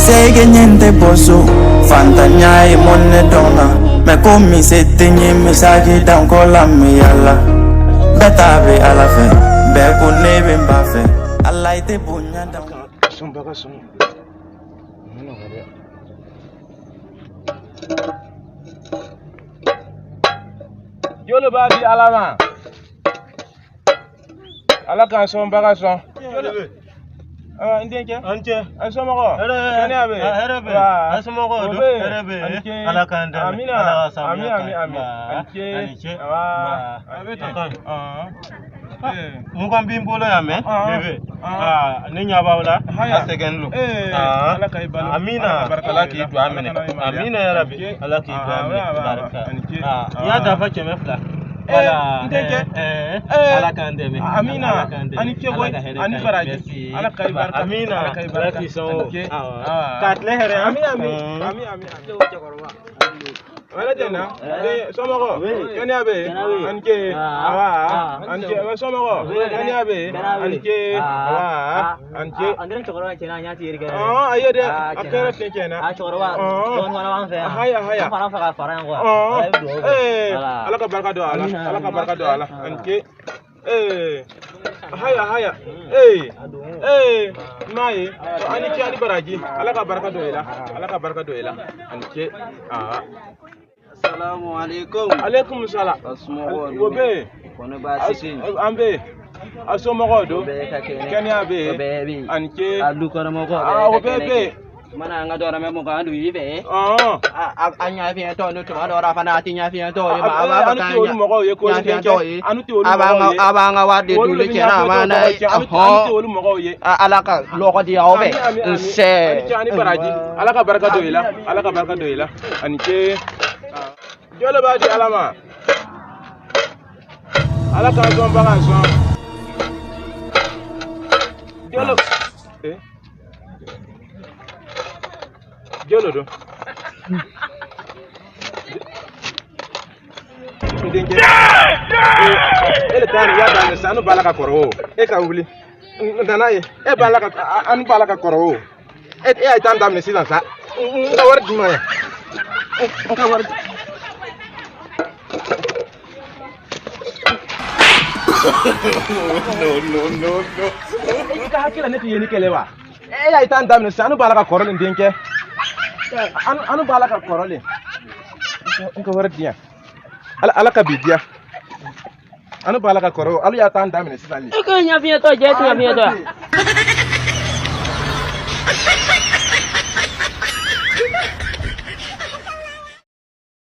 Sege ɲɛ tɛ bɔ so, fantanya ye mɔnɛ dɔn na. Mɛ komi se tɛ n ye, message da n kɔ la, n bɛ yala. Bɛɛ ta bɛ Ala fɛ, bɛɛ ko ne bɛ n ba fɛ. Ala i tɛ bonya da. Sɔn ba ka sɔn. A ma nɔgɔ dɛ. Jolo b'a di Ala ma. Ala k'an sɔn ba ka sɔn. N denkɛ. An cɛ. A somɔgɔw? Hɛrɛ. Kɛnɛya bɛ yen? Hɛrɛ bɛ. Wa. A somɔgɔw O dun? bɛ yen. Hɛrɛ bɛ. A ni ce. Ala k'an dɛmɛ. Amina. Ala ka sababu Ami, k'an ami, ye. ami. Ba. A ni ce. A ni ce. Wa. Ba. A bɛ ten. A ka ɲi. Ɔn. Ee. Mugan b'i bolo yan mɛ. Ɔn. Bebe. Ɔn. Aa, ne ɲɛ b'aw la. Haya. A sɛgɛnnen don. Ee, Aa. Ala ka i balo. Amina. Ala ka barika Ala don i k'i la. duwa Ala minɛ. ka n'a ɲuman diya. Amina ya A ni Rabbi. ce. Ala k'i duwa Aa, minɛ. wa, wa, wa. Barika. A ni ce. Aa, i y'a Aa. dafa 200. Ee, Voilà. n denkɛ. Ɛɛ, Ee, Ala k'an dɛmɛ. Amina. Ala k'an dɛmɛ. A ni ce Ala koyi. ka hɛrɛ A ni k'an ye. baraji. Merci. Ala ka i barika. Amina. Ala ka i Ala barika. k'i sɔn A o. ni ce. Awɔ. Aa. K'a tile hɛrɛ. Ami, ami. Mm. Ami, ami, ami. Wala tɛ na. Ee, somɔgɔw? Kɛnɛya bɛ yen? A ni ce. Awa. A ni ce. Somɔgɔw? Kɛnɛya bɛ yen? A ni ce. Awa. A ni ce. An cɛkɔrɔba tiɲɛna, an y'a tigi kɛ. Ɔn, a ye dɛ. A kɛra ten tiɲɛ na. A cɛkɔrɔba, Ɔn. dɔɔnin fana b'an fɛ yan. Haya, haya. An fana fɛ ka fara yan quoi. Ɔn. Ala bɛ dugawu kɛ. Ee, Voilà. Ala ka barika don a la. Amina. Ala ka barika don a la. A ni ce. Ee, haya, haya. Ee, ee, n m'a ye. A ni ce, a ni baraji. Ala ka barika don i la. Ala ka barika don i la. A ni ce. Aa. Salamu alaikum. Aleykum salam. Somɔgɔw O bɛ yen. Kɔni baasi tɛ yen. An bɛ yen. A somɔgɔw don? O bɛɛ ka kɛnɛ. Kɛnɛya bɛ O yen? bɛɛ bɛ yen. A ni ce. A du kɔnɔmɔgɔw Aa, o bɛɛ ka bɛɛ kɛnɛ bɛ yen. Mana an ka dɔrɔmɛ 20 don i fɛ. Ɔn. A ɲafiɲɛtɔ ni tuma dɔw la fana a tɛ ɲafiɲɛtɔ ye. A b'a fɔ An k'an tɛ olu mɔgɔw ye ko n denkɛ. ɲafiɲɛtɔ ye. An tɛ olu A b'an mɔgɔw ye. ka a b'an ka wari de Olu dun de bɛ tiɲɛ na a ɲafiɲɛtɔw ma n'a tɔgɔ ye. tiɲɛ. An tɛ olu mɔgɔw ye. Ala ka lɔgɔ di aw fɛ. Ami, ami, ami. Nse. A ni ce, a ni baraji. Ala ka barika don i la. Ala ka barika don i la. A ni ce. Jɔn b'a di Ala ma. Ala k'an sɔn bagan sɔn. Jɔn eh? Jɔn don. N denkɛ. E le ta nin y'a daminɛ sisan, an b'a la ka kɔrɔ o. E ka wuli. N nana ye. E b'a la ka an b'a la ka kɔrɔ o. E y'a tan daminɛ sisan sa. N ka wari di ma yan. N ka wari. No, no, no, no. I ka hakili la ne tɛ ye ni kɛlɛ wa? E y'a tan daminɛ sisan, an b'a la ka kɔrɔ nin denkɛ. An b'a la ka kɔrɔ le. N ka wari di yan. Ala ka bi diya. An b'a la ka kɔrɔ o. Alu y'a tan daminɛ sisan le. E ko ɲafiɲɛtɔ, jɛ tɛ ɲafiɲɛtɔ.